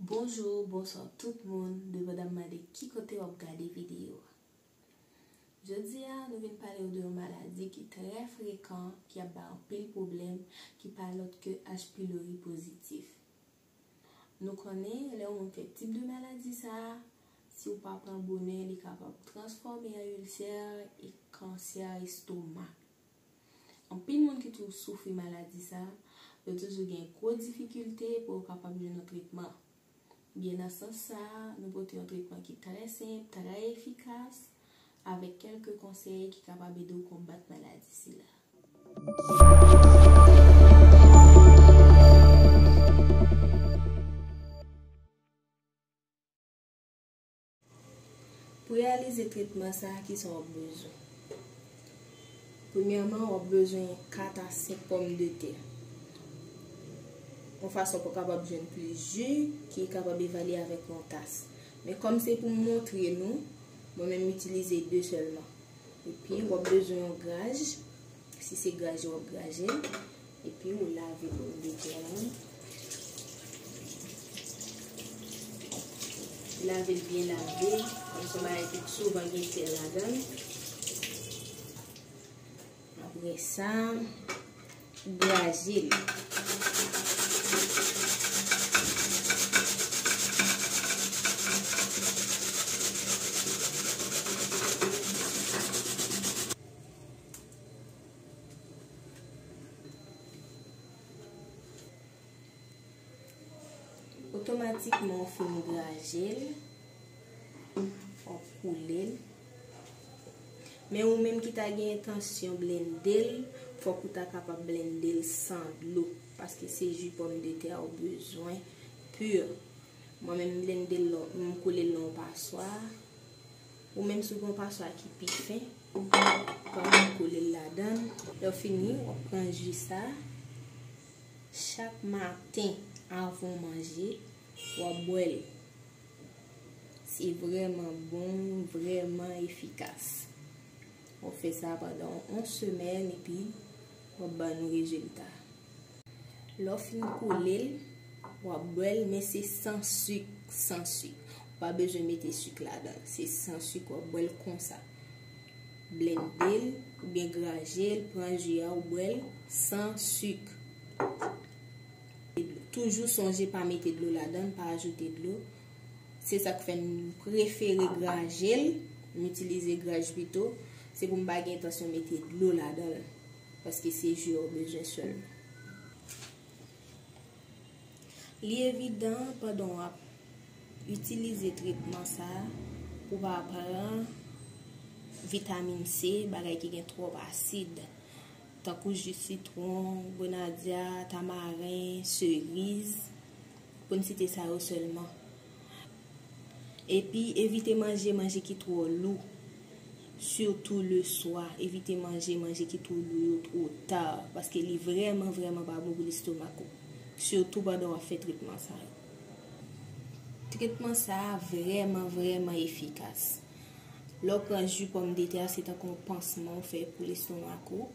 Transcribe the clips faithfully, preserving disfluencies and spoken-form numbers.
Bonjou, bonswa tout moun, depandaman de ki kote w ap gade videyo a. Jodi a, nou vin pale w de yon maladi ki trè frekan, ki ap bay anpil pwoblèm, ki pa lòt ke H. pylori pozitif. Nou konnen, lè yon moun fè tip de maladi sa a, si w pa pran bonè, li kapab transfòme an ilsè e kansè estomak. Anpil moun ki tou-, soufri maladi sa a, yo toujou gen gwo difikilte pou yo kapab jwenn yon tretman. Byen, nan sans sa a, nou pote yon tretman ki trè senp, trè efikas, avèk kèlke konsèy ki kapab ede w konbat maladi sila. Pou reyalize tretman sa a, kisa w ap bezwen? Premyèman, w ap bezwen kat a senk pòmdetè, yon fason pou w kapab jwenn plis ji ki kapab evalye avèk yon tas. Men kòm se pou m montre nou, mwen menm m itilize de sèlman. Epi, w ap bezwen yon graj. Si se graje w ap graje l, epi w lave pòmdetè lan. Lave l byen lave, kòm se yon bagay ki souvan gen tè ladan l. Apre sa, graje l. Otomatikman, w fin graje l, w ap koule l. Men ou menm ki ta gen entansyon blende l, fòk ou ta kapab blende l san dlo, paske se ji pòmdetè a ou bezwen pi. Mwen menm, m blende l, m koule l nan yon paswa. Ou menm, si w gen yon paswa ki pi fen, ou kapab koule l ladan l. Lè w fini, w ap pran ji sa a. Chak maten, avan w manje, w ap bwè l. Se vrèman bon, vrèman efikas. W ap fè sa pandan yon semèn, epi w ap ban nou rezilta. Lè w fin koule l, w ap bwè l, men se san sik, san sik. Ou pa bezwen mete sik ladan l, se san sik, w ap bwè l konsa. Blende l, oubyen graje l, pran ji a, ou bwè l san sik. Toujou sonje pa mete dlo ladan l, pa ajoute dlo. Se sa k fè m prefere graje l, m itilize graj pito. Se pou m pa gen entansyon mete dlo ladan l, paske se ji a w bezwen sèlman. Li evidan pandan w ap itilize tretman sa a pou w pa pran vitamin C, bagay ki gen twòp asid, tankou ji sitwon, grenadya, tamaren, seriz, pou n site sa yo sèlman. Epi, evite manje manje ki twò lou, sitou leswa. Evite manje manje ki twò lou yo twò ta, paske li vrèman, vrèman pa bon pou lestomak ou, sitou pandan w ap fè tretman sa yo. Tretman sa a vrèman, vrèman efikas. Lè w pran ji pòmdetè a, se tankou yon pansman w fè pou lestomak ou.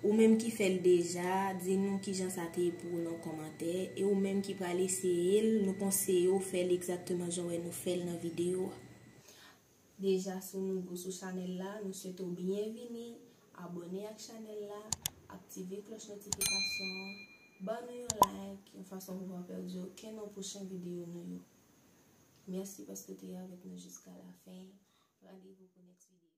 Ou menm ki fè l deja, di nou kijan sa te ye pou ou nan kòmantè. E ou menm ki pral eseye l, nou konseye w fè l egzakteman jan w wè nou fè l nan videyo a. Deja, si w nouvo sou chanèl la, nou swete w byenvini. Abòne ak chanèl la, aktive klòch notifikasyon an, ban nou yon like, yon fason pou w pa pèdi okenn nan pwochen videyo nou yo. Mèsi paske w te avèk nou jiska lafen. Randevou pou next videyo.